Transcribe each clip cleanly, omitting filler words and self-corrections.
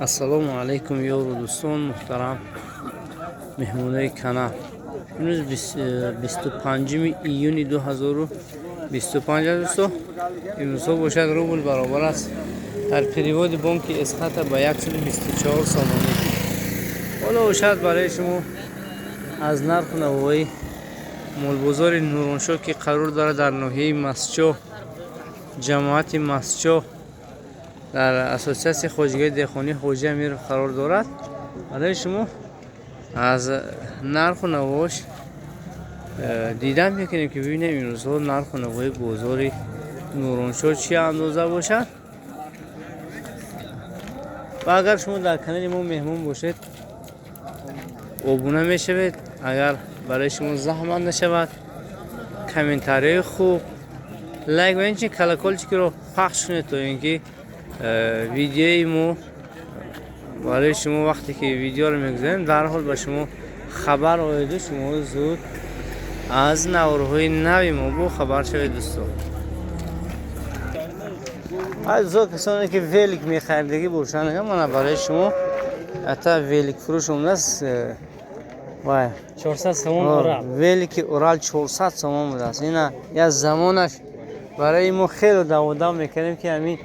Ассалому алайкум, ёру дӯстон, муҳтарам меҳмонои канал. Имрӯз 25 июни 2025 аст, дӯсто. Имрӯзҳо бошад, рубл баробар аст дар переводи бонки Эсхата ба 124 сомонӣ. Ҳоло бошад, барои шумо аз нарху навои молбозори Нуроншоҳ, ки қарор дорад дар ноҳияи Мастчоҳ, ҷамоати Мастчоҳ, дар ассотсиатсияи хоҷагии деҳқонии Ҳоҷи Амиров қарор дорад, барои шумо аз нарху навош дидан мекунем, ки бибинем, имрӯзҳо нарху навои бозори Нуроншоҳ чӣ андоза бошад. Ва агар шумо дар канали мо меҳмон бошед, обуна мешавед. Агар барои шумо заҳмат нашавад, комментарияи хуб, лайк ва инчунин колокольчикро пахш кунед, то ин ки видеои мо барои шумо, вақте ки видеоро мегузорем, дарҳол ба шумо хабар ояду шумо зуд аз наворҳои нави мо бохабар шавед, дӯсто. Азизо, касоне ки велик мехаридагӣ бошанд, мана барои шумо ата велик фурӯш омадааст. Вай. 400 сомон Урал. Велики Урал 400 сомон будааст. Ина як замонаш барои мо хеле даводав мекардем, ки ҳамин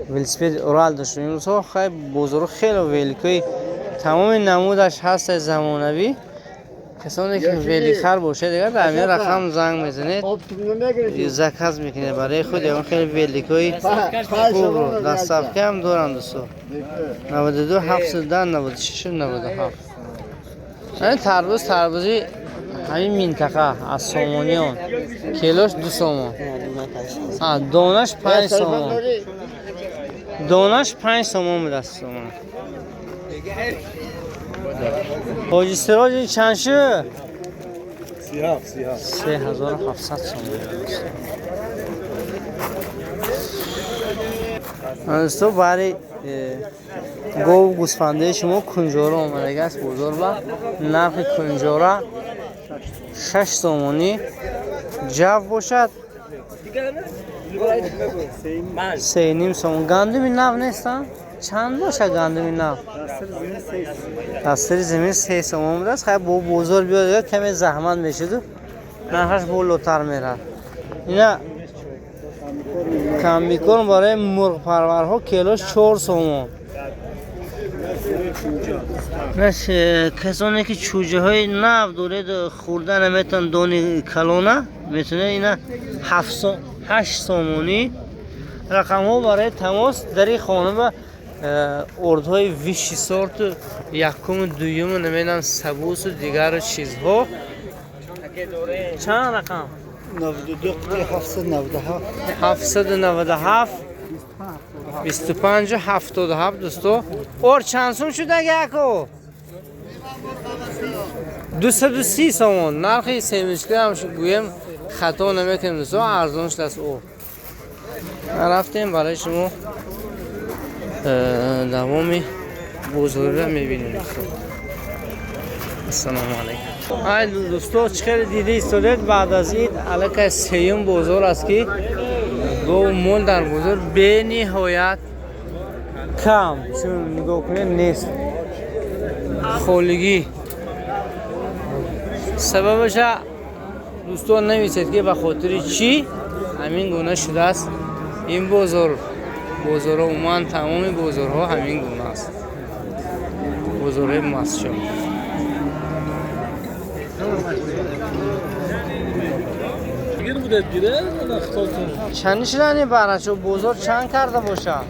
велосипеди Урал доштем. Имрӯзҳо хай бозоро хеле великҳои тамоми намудаш ҳаст, замонавӣ. Касоне ки великхар бошед, дигар дар ҳамин рақам занг мезанед, заказ мекунед барои худ ягон хеле великҳои хубро. Доставка ҳам доранд, дӯсто. 92 710 96 97. Ҳамин тарбуз, тарбузи ҳамин минтақа, аз Сомониён, килош 2 сомон, донаш 5 сомон, донаш 5 сомон будааст. Сомон. Ҳоҷи Сироҷ, ин чанд шуд? 3700 сомон. Дӯсто, бари гову гӯсфандаи шумо кунҷора омадагааст бозор. Ба нархи кунҷора 6 сомонӣ, ҷав бошад 3,5 сомон. Гандуми нав нестанд? Чанд бошад гандуми нав? Дастари замин 3 сомон будааст. Хай, бо бозор биёд, каме заҳмат мешуду нархаш болотар меравад. Ина комбикорм барои мурғпарварҳо килош 4 сомон. Касоне ки чӯҷаҳои нав доред, хӯрда наметавон, дони калона метавонед, ина 8 сомонӣ. Рақамҳо барои тамос. Дари хона ба ордҳои высший сорту якуму дуюму, намедонам, сабусу дигару чизҳо. Чанд рақам? 797 25 77. Дӯсто, ор чанд сум шудаги, ако? 230 сомон. Нархи семечка ҳам гӯем, хато намекунем, дӯсто, арзон шудааст. О, рафтем, барои шумо давоми бозорро мебинем, дӯсто. Ассалому алайкум. Ай дӯсто, чӣ хеле дида истодед, баъд аз ид аллакай сеюм бозор аст, ки гову мол дар бозор бениҳоят кам. Чун нигоҳ кунед, нест, холигӣ. Сабабаша, дӯстон, нависед, ки ба хотири чӣ ҳамин гуна шудааст ин бозор. Бозорҳо, умуман тамоми бозорҳо ҳамин гуна аст, бозорҳои Мастчоҳ. Чанд шудани барачо? Бозор чанд карда бошад?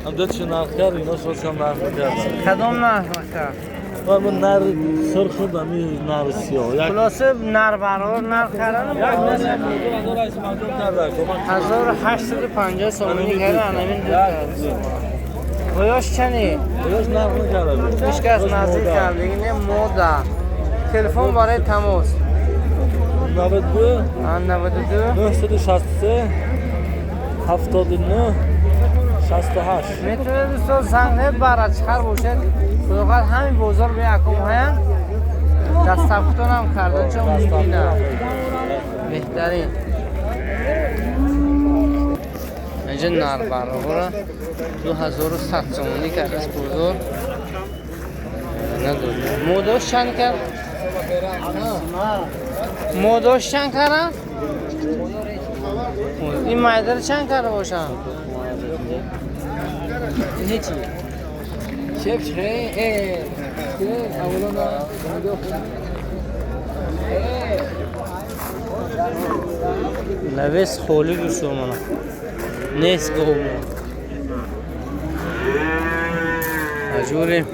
Кадом нарх кард? Нар сурх, нар сиёҳ. Хулоса, нар баробар нарх кардан 1850 сомонӣ кардан. Ҳамин воёш чани? Ҳеҷ кас наздик кардагӣ не мода. Телефон барои тамос? 92 92 963 79 68. Метавонед, дӯсто, занг занед, барачхар бошед. Худоқад, ҳамин бозор ба якум ҳаян, доставкатонам карда чо мумкин аст. Беҳтарин. Инҷа нарбарҳоро 2100 сомонӣ кардааст бозор. Надод. Модош чанд кард? Модош чанд кард? Ин майдара чанд карда бошам? Навес холӣ дӯстомона. Нест говмо. Маҷбурем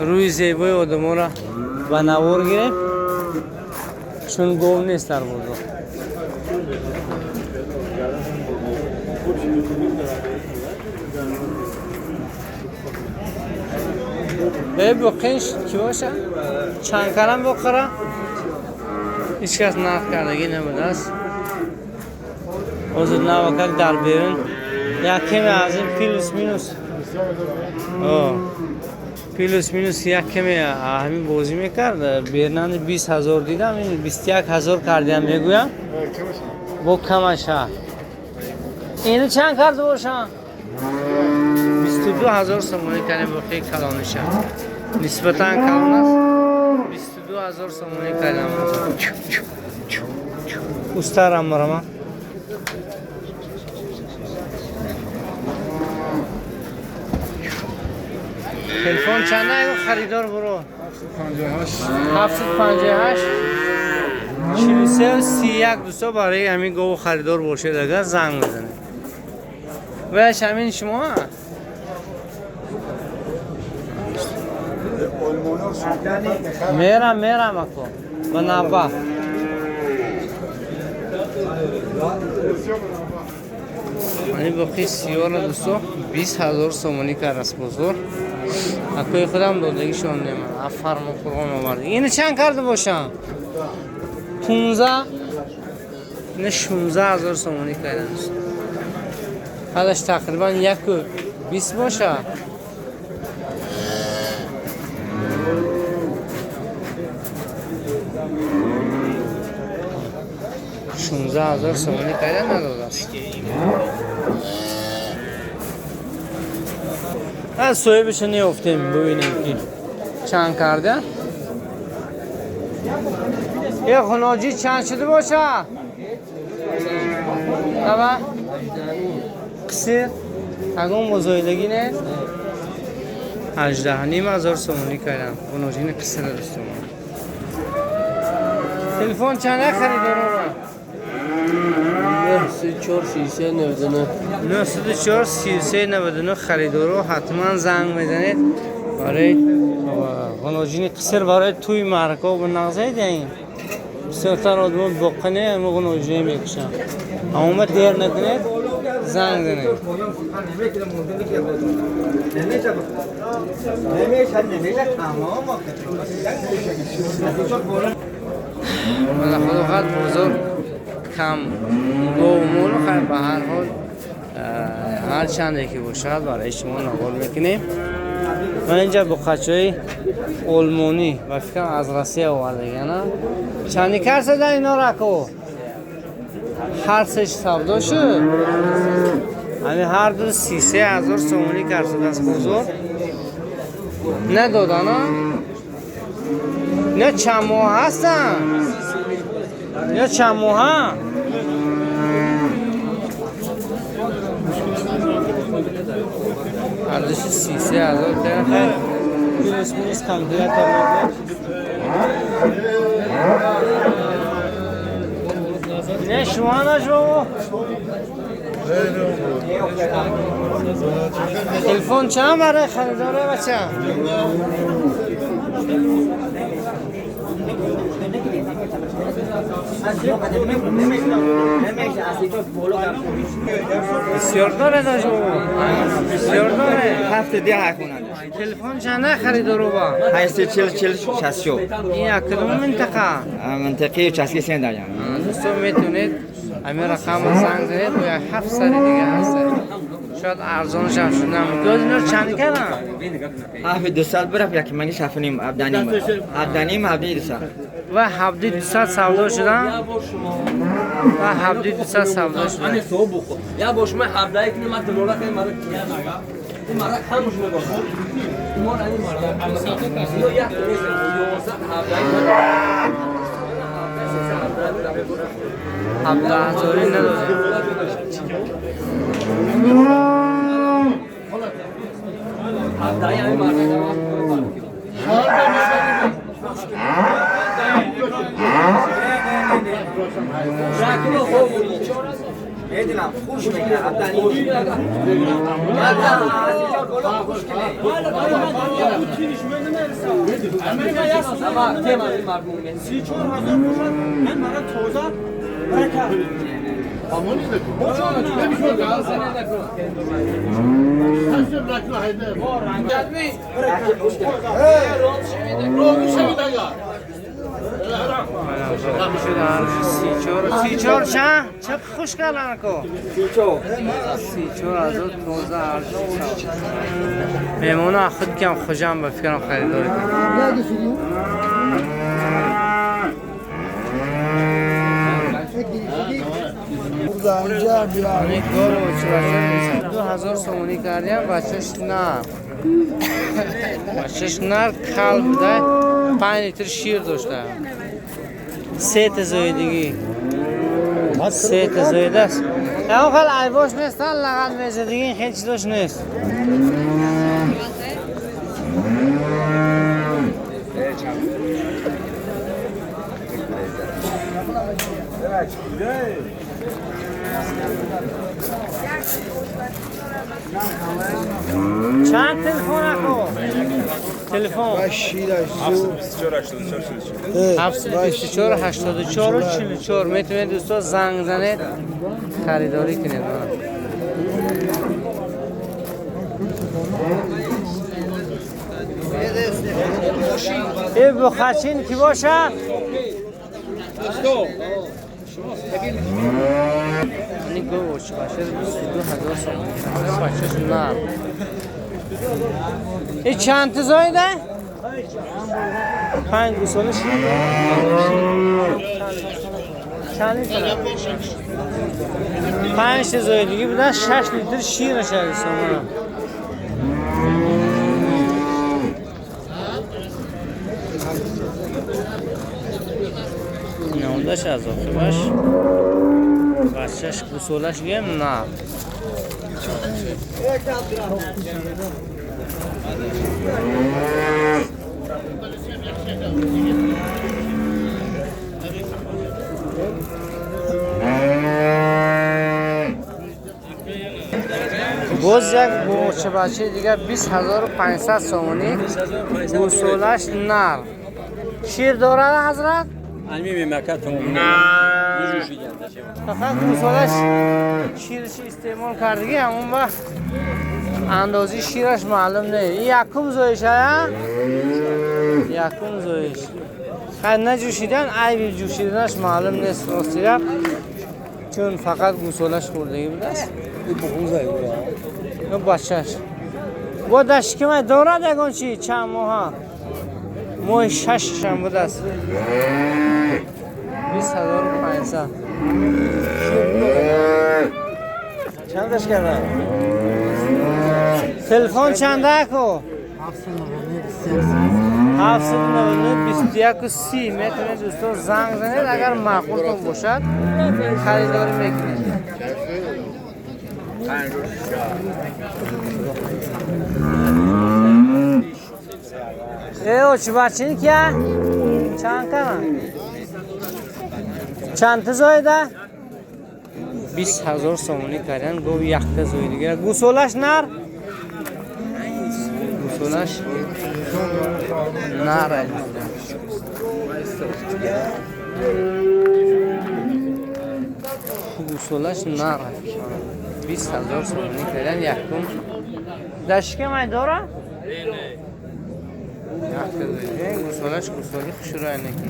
рӯи зебои одаморо ба навор гирем, чун гов нест дар бозор. Боқин ки боша? Чанд карам боқара? Ҳеҷ кас нарх кардагӣ набудааст. Ҳозир навакак дар берун як каме аз ин плюс минус як каме ҳамин бозӣ мекард. Бернани 20 000 дидам, ин 21 000 кардиам мегӯям, бо камаша. Ину чанд карда бошам? 22 000 сомонӣ кардем. Боқии калониша нисбатан калон аст, 22 000 сомонӣ кардам. Устарам барама. Телефон чанд ай харидор буро? 758 43 31. Дӯсто, барои ҳамин гову харидор бошед, агар занг мезанед. Ваяш ҳамин шумо? Мерам, мерам ако ба навбат. Ани боқи сиёра, дӯсто, 20 000 сомонӣ кардаст бозор. Акои худам додагишон нема афармо қурғон овард. Ина чанд карда бошам? 15, ина 16 000 сомонӣ кардан. Қадаш тақрибан 1,20 боша. 16 000 сомонӣ кардан, надодааст. Аз соҳибаша неёфтем, бубинем ки чанд карда. Е хуноҷӣ чанд шуда боша? Аба қисир ягон музоидагӣ нест. 18,5 ҳазор сомонӣ кардам хуноҷини қисира, дӯстомон. Телефон чанда харидорора? 904 33 99. 904 33 99. Харидоро ҳатман занг мезанед барои ғуноҷини қисир, барои тӯи маърака бо нағзаед. Ин бисёртар одамон боқине ама ғуноҷине мекушанд. Амома дер накунед, занг занед. Мана, худо хоҳад, бозор кам говмолу. Хайр, ба ҳар ҳол, ҳар чанде ки бошад, барои шумо навор мекунем. Ман инҷа буқачаи олмонӣ, ба фикрам, аз Россия овардагиана. Чанди карсада ино рако? Ҳар сеш савдо шуд. Ҳами ҳар ду 33 000 сомонӣ карсадааст бозор, надодана. Ино чанд моҳ ҳастанд? Ино чанд моҳа? Арзиши 33 000 кардем, плюс минус калькулятор мекунем. Не шумо нажбо. Телефон чанд барои харидоре, бача? Бисёр доре дажбо, бисёр доре. هفت ده کنند. Телефон чанда харидоро ба? 840 40 66. Ин як кадом минтақа? منطقه چسکی سندریان. Дӯстон, метавонед ҳамин рақамро занг занед. Бо як ҳафт сари дига ҳаст, шояд арзонашам шуда. Гӯз ино чанд кардам? هفت دو سال برف یکی منگی شف نیم هفده نیم هفده نیم هفده دو سال. Ва 17 200 савдо шудам, ва 17 200 савдо шудам. Я бо шумо 17 кунем, ман дилора кунем, мара кия нага. 17 هزاری ندادیم. میدونم خوش میگه 17.5. 34 چند؟ چه خوش کردن کو؟ 34 هزار توزه. مهمون خود کم خوشم به فکرم خریداری کنم. 2000 сомонӣ кардем. Бачаш нар, бачаш нар, кал буда, 5 литр шир дошта, се та зоидагӣ, се та зоидааст. Ягон хел айбош нест, лағат мезадигӣ, хел чизош нест. Чанд телефон ако? Телефон 724 84 44. Метавонед, дӯсто, занг занед, харидорӣ кунед. Э, бухачин ки бошад? Нигоҳ, башар 22 000 сомонӣ. Бачаш нар. И чанд зоида? Панҷ гусола шир. Чанд литр? Панҷ зоидагӣ будан, 6 литр шираш сомона. Наондаш аз оқибаш бачаш гусолаш гӯем нар. Боз як бочабачаи дигар, 20 500 сомонӣ, гусолаш нар. Шир дорад, ҳазрат? Фақат гусолаш шираш истеъмол кардагӣ, ҳамон вақт андозаи шираш маълум не. Ин якум зоишая, якум зоиш. Хай, наҷӯшидан, айби ҷӯшиданаш маълум нест, рости гап, чун фақат гусолаш хӯрдагӣ будааст. Бачаш бо дашкимай дорад, ягон чи чанд моҳа, моҳи шашашам будааст. 20 500. Чандаш кардам? Телефон чанда ко? 799 21 30. Метавонед, дӯстон, занг занед, агар маъқултон бошад, харидорӣ мекунед. Э, очибачин кия? Чанд кана? Чанд зоида? 20 000 сомонӣ кардан. Гов якта зоидагира, гусолаш нар, гусолаш нар. Гусолаш нар, 20 000 сомонӣ кардан. Якум дашкамай дора, якта зоида, гусолаш гусоли хушрӯянеки,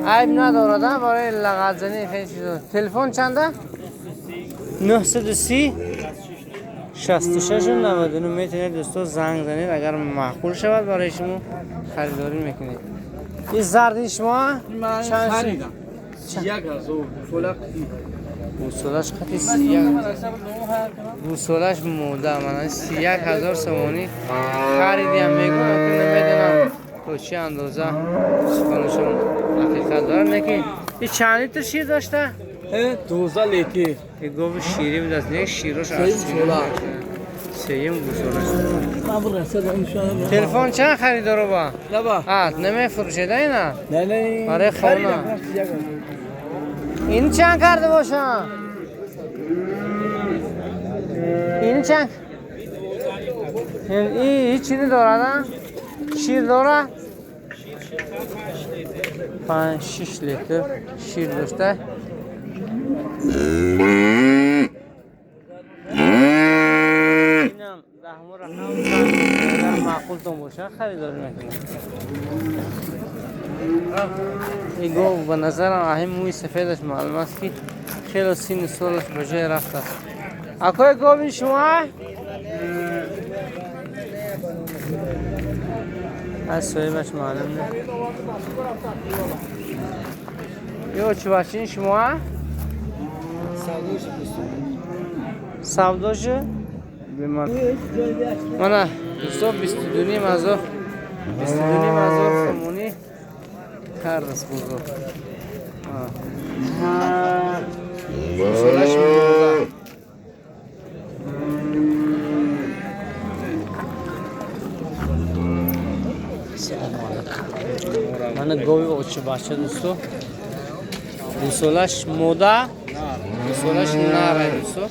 айб надорад барои лағатзанӣ, хеле чизо. Телефон чанда? 930 66 99. Метавонед, дӯсто, занг занед, агар маъқул шавад барои шумо, харидорӣ мекунед. Ин зарди шумо чанд? 1000. Гӯсолаш қати 31, гӯсолаш мода, мана 31 000 сомонӣ харидиам мегӯям, ки намедонам то чӣ андоза суханашон ҳақиқат дорад. Лекин и чанд литр шир дошта? 12 литр. И гови ширӣ будааст, не широш аз сеюм гӯсолаш. Телефон чанд харидоро ба? А, намефурӯшед ина? Барои хона. Ин чанд карда бошам? Ин чанд? И ҳеҷ чизи дорад, а? Шир дорад? 5-6 литр шир дошта. Инам даҳмо рақам агар маъқултон бошад, харидорӣ мекунед. Ин гов ба назарам аҳин мӯи сафедаш маълум аст, ки хело синну солаш ба ҷое рафтааст. Акои, гови шумо аз соҳибаш маълум не. Ё чувачин шумо савдоши? Мана, дӯсто, 22,5 ҳазор, 22,5 ҳазор сомонӣ кардааст бозор. Гӯсолаш мода. Мана гови очибача, дӯсто, гӯсолаш мода, гӯсолаш нара. Дӯсто,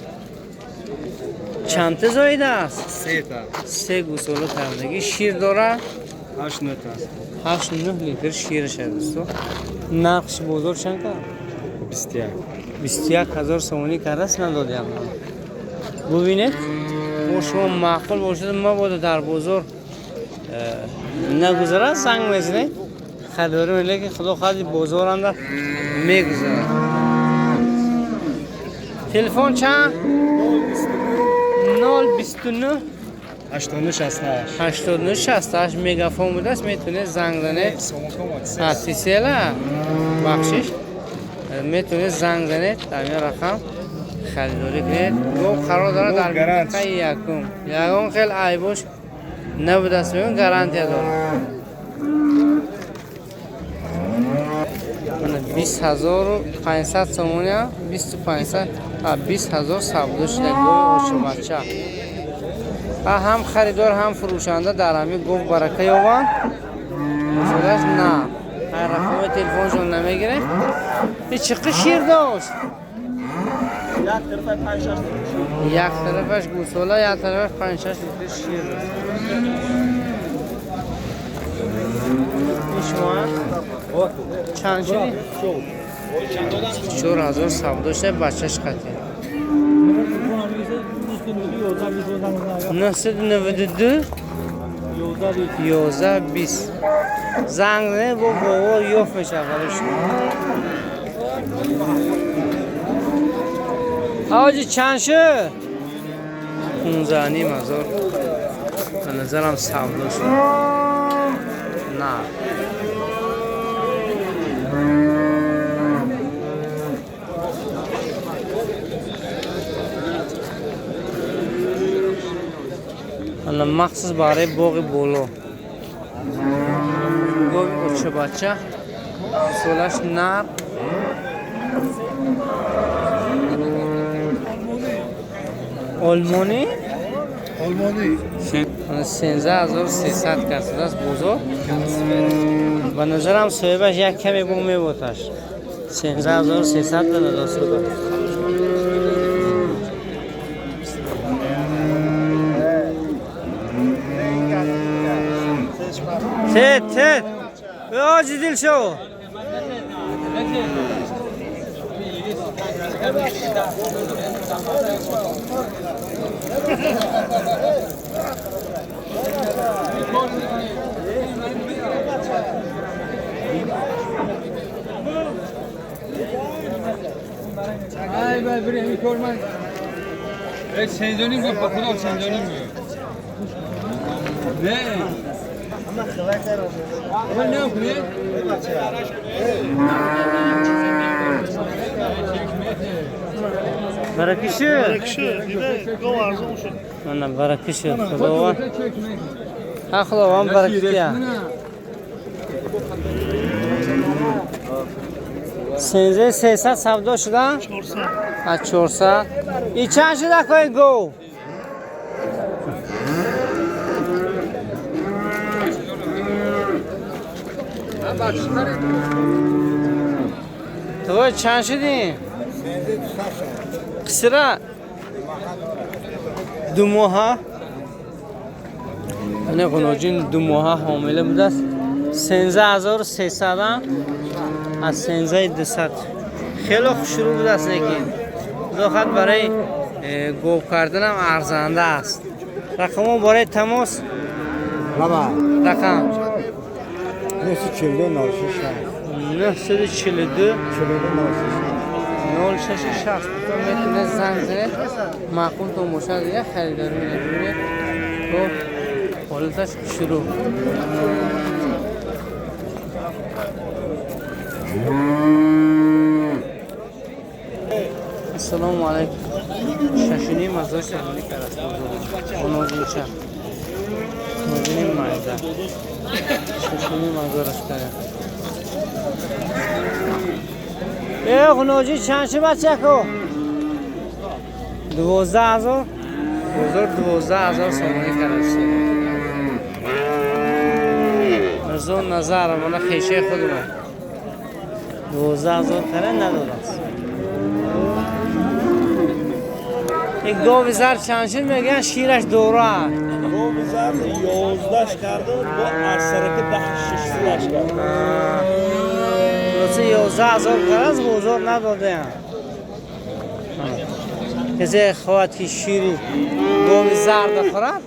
чандта зоидааст? Сета. Се гӯсола кардагӣ. Шир дорад? 8-9 та. 8-9 литр шираш аст, дӯсто. Нархши бозор чанд кард? 21. 21 000 сомонӣ кардааст, надодиам. Бубинед, мо шумо маъқул бошад, мабодо дар бозор нагузарад, занг мезанед, харидорӣ. Лекин худо хоҳад, бозоранда мегузарад. Телефон чанд? 029 89 68. 89 68. Мегафон будааст, метавонед занг занед. Тисела, бахшиш, метавонед занг занед, дар ин рақам харидорӣ кунед. Гов қарор дорад дар минтақаи якум, ягон хел айбош набудааст, мегӯям, гарантия дорад. 20 500 сомония, 20 500, 20 000 савдо шуда гови очобача. Ҳам харидор, ҳам фурӯшанда дар ҳамин гов барака ёбанд. Масалаш на рақами телефоншон намегирем. Чӣ қи шир дошт? Як тарафаш гӯсола, як тарафаш 5-6 литр шир дошт. Шумо чанд шуди? 4 000 савдо шуда, бачаш қатӣ. 992 11 20 занг занед, бо бовор ёфт мешавад барои шумо. Ҳоҷи, чанд шуд? 15,5 ҳазор ба назарам савдо шуд. На. Ана махсус барои боғи боло гови очабача, солаш нар. Олмонӣ. Олмонӣ. 13 300 кардааст бозор. Ба назарам, соҳибаш як каме бо меботаш. 13 300 додааст. Тет, тет. Оҷи дилшо. ای بابا، این کار من سنجانی میگم، با خدا سنجانی میگم. نه من نه. کنی. Бараки шуд. Мана бараки шуд. Худованд. Ха Худованд бараки диҳад. 13 300 савдо шуда? 400. 400. И чанд шуда кои гов? Твой чанд шудӣ? Қисира? 2 моҳа? Ана ғуноҷин 2 моҳа ҳомила будааст. 13 300 аз 13 200. Хеле хушрӯ будааст, лекин худо хоҳад барои гов карданам арзанда аст. Рақамон барои тамос? Рақам 942 06 60. Метавонед занг занед, маъқултон бошад, як харидорӣ мекунед. Хоб, ҳолаташ хушрӯ. Ассалому алайкум. 6,5 ҳазор сомонӣ караст ғуноҷинча. Ғуноҷини майда. 6,5 ҳазор аст кара. Э, ғуноҷин чанд шуд, бачако? 12 ҳазор? Бозор 12 ҳазор сомонӣ караст. Мирзо Назаров, мана хешаи худмон. 12 ҳазор кара надодааст. Ин гови зард чанд шуд? Мегӯянд, шираш дора. Гови зард 11 карду, бо аз сараки 10 6 кард. Хулоса, 11 ҳазор караст, бозор надодаям. Касе хоҳад, ки шири гови зарда хӯрад,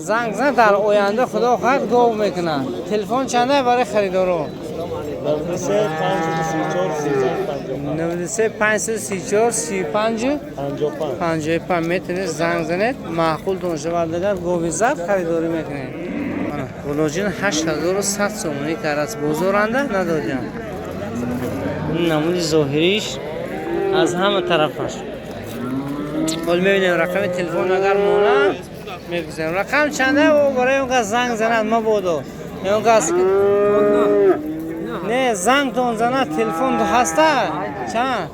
занг зан, дар оянда худо хоҳад гов мекунад. Телефон чанда барои харидоро? 93 534 35. 93 534 35 55. 55. Метавонед занг занед, маъқултон шавад агар, гови зард харидорӣ мекунед. Ғуноҷин 8100 сомонӣ караст, бозоранда надодиям. Ин намуди зоҳириш аз ҳама тарафаш. Ҳол мебинем, рақами телефон агар монад, мегузарем. Рақам чанда о барои он кас занг занад мабодо? Он кас не зангтон занад, телефон ҳаста? Чанд?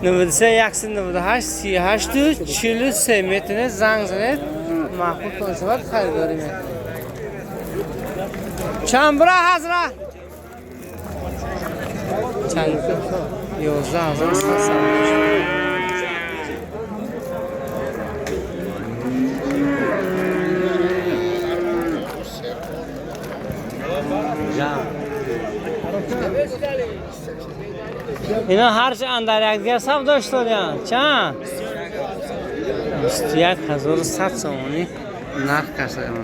93 198 38 43. Метавонед занг занед, маъқултон шавад, харидорӣ мекунед. Чанд бура, ҳазра? Чанд? 11 100 савдо шуд. Ино ҳарчи андар якдигар савдо шудодиянд. Чанд? 21 100 сомонӣ нарх кардам.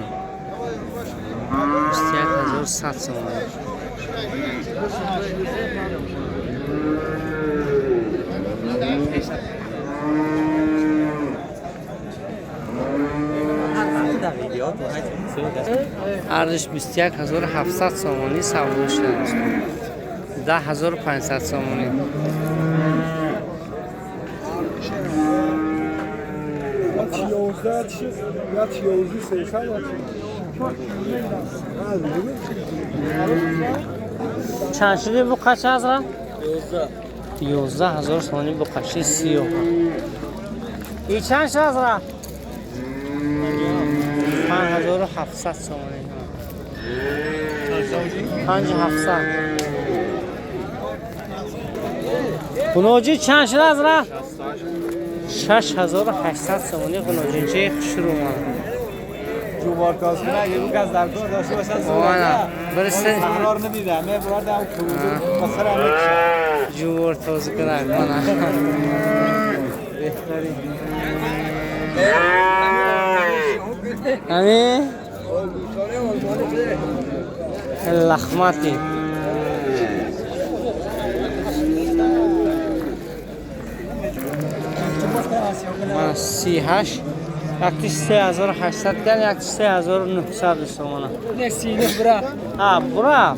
21 100 сомонӣ. Арзиш 21 700 сомонӣ савдо шудааст. 10 500 сомонӣ. 11 шуд, 11 300. Чанд шуди буқача, ҳазрат? 11 ҳазор сомонӣ буқачи сиёҳ. И чанд шуд, ҳазрат? 5700 сомонӣ. 5700. Ғуноҷӣ чанд шуд, ҳазрат? 6800 сомонӣ ғуноҷинчаи хушрӯ омад. جوارکاز کنه اگه اون کس در کار داشته باشد. Она бирси. قرار ندیدم میبردم بخره میکشه. Ҷувор тоза кунак, мана беҳтарин. Ами лахмати. Мана 38, яктиш 3800 гал, яктиш 3900 сомона. Не, сина бура. А, бура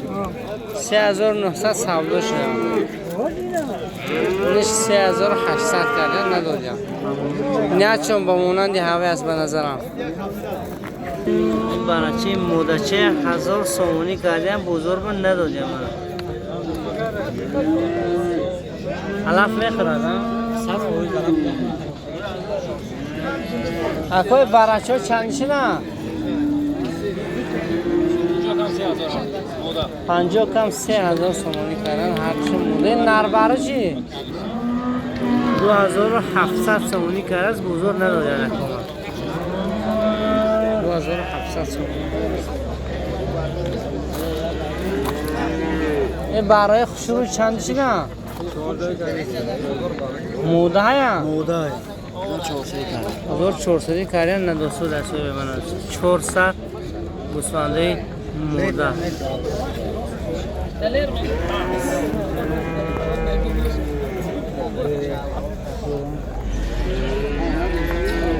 3900 савдо шуда. نش 3800 کردن ندادیم. نه چون با مانند هوای است به نظرم. برای مودچه 1000 سومونی کردیم بزرگ ندادیم. علف میخورد ها؟ اکوی برچه چند شده؟ 50 کم 3000 سومونی کردن هرچی مونده. نربره چی؟ 2700 سومونی کرد از بزرگ ندادن. 2700 سومونی. این برای خوشرو چند شده؟ موده ها؟ موده 1400 کردن ندوستو دستو به من 400 گوسفنده موده.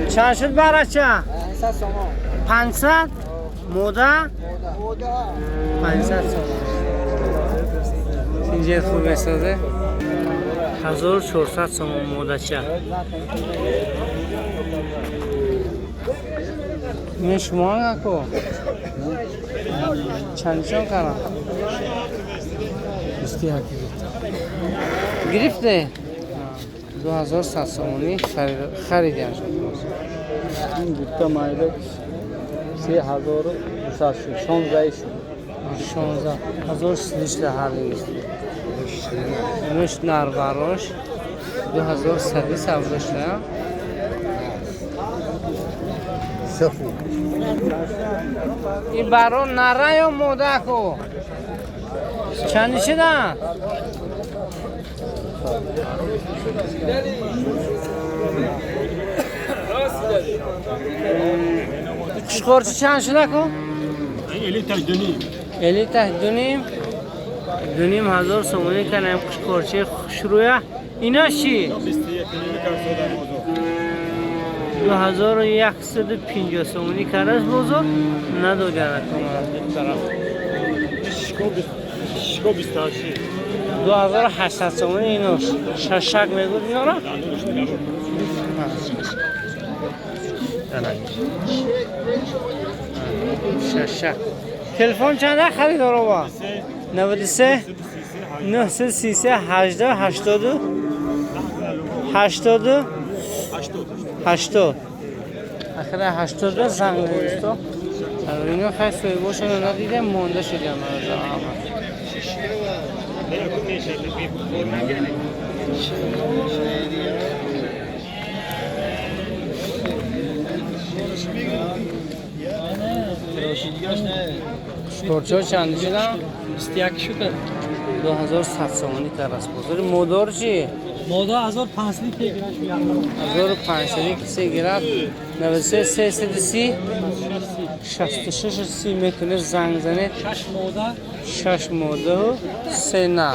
چند شد برچه؟ 500 موده؟ 500 سوم. اینجا خوب سازه. 1400 سوم موده چه؟ این شما نکو چند چون کردم؟ 21 گرفته 2100 سومونی خریدیم. این دوتا مایده 3200 شد. 16 شد. 16 1030 هر نوش نربراش 2100 سودا شده. این برا نره یا موده کو؟ چند شده؟ قشقورچی چند شده کو؟ الیته دونیم 2,500 سومونی کنم قشقورچی خوشرویه. اینا چی؟ 2150 سومونی کرد از بزرگ ندادن. 2800 سومونی اینو ششک میگود اینا را؟ ششک. تلفن چنده خریدارا با؟ 93 933 18 82 82 80. آخر 82 زنگ دوستو. اینو خیلی سویباشون رو ندیدم مونده شدیم از آمد. شکرچه چند شدم؟ 21 شد. 2100 سومونی تر است بزرگ. مدار چی؟ ماده 1500 که 1500 کسی گرفت. 93 330 66 30 میتونه زنگ زنه. 6 ماده 6 ماده و 3 نه.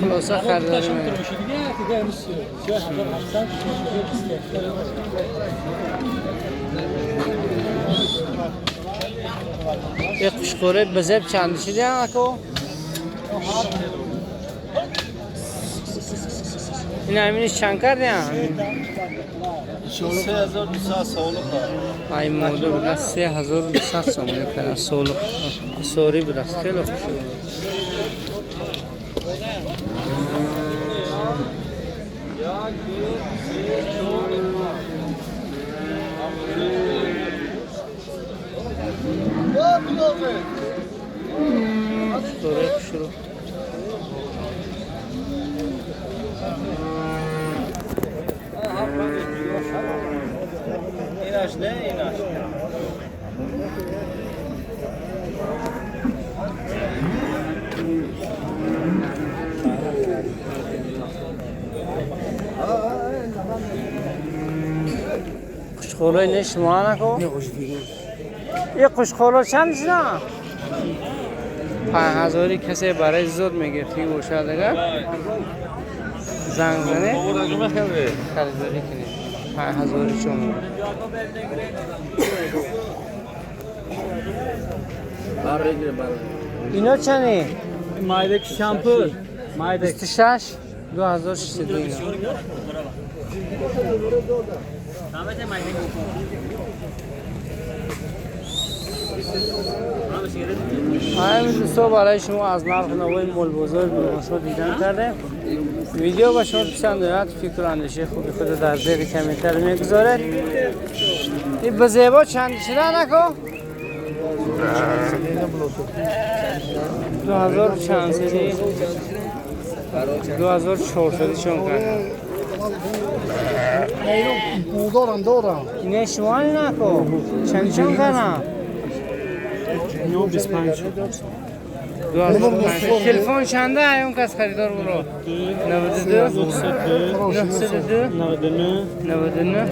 خلاصه خریداری می‌کنم. یه قشقوره بزب چند شده اکو؟ این همینش چند کردیم؟ 3200 سولق. ای ماده بوده 3200 سومونی کردن. سولق سوری بوده خیلی خوش شده. شروع. ایناش نه ایناش. قشقولای نه شما نکو؟ یه قشقولا چند شده؟ 5000 کسی برای زود میگرفتی باشه اگر زنگ زنه خریداری کنید. 5000 چون اینا چنده؟ Майдак шампур. Майдак. 26 2600 اینا. همین دوستا، برای شما از نرخ نوای مول بزرگ بلوماسا دیدن کرده. ویدیو با شما پسند آید، فکر و اندیشه خوبی خود در زیر کامنتر میگذارد. این به زیبا چند شده نکو؟ 2000 چند سدی؟ 2400 چون کرد. دارم دارم. اینه شما نکو؟ چند چون کردم؟ 25. 2005. تلفن چنده؟ اون کس خریدار برو. 92 902 99 99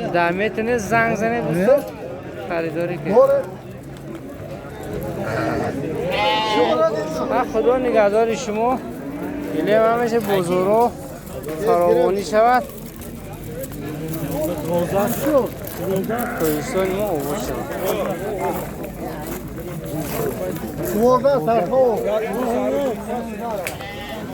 10. 10 میتونه زنگ زنه دوستو خریداری که. من خدا نگهدار شما. گله همیشه بزرگ فراوانی شود. تاجیکستان ما آباد شود. 12 سرخو.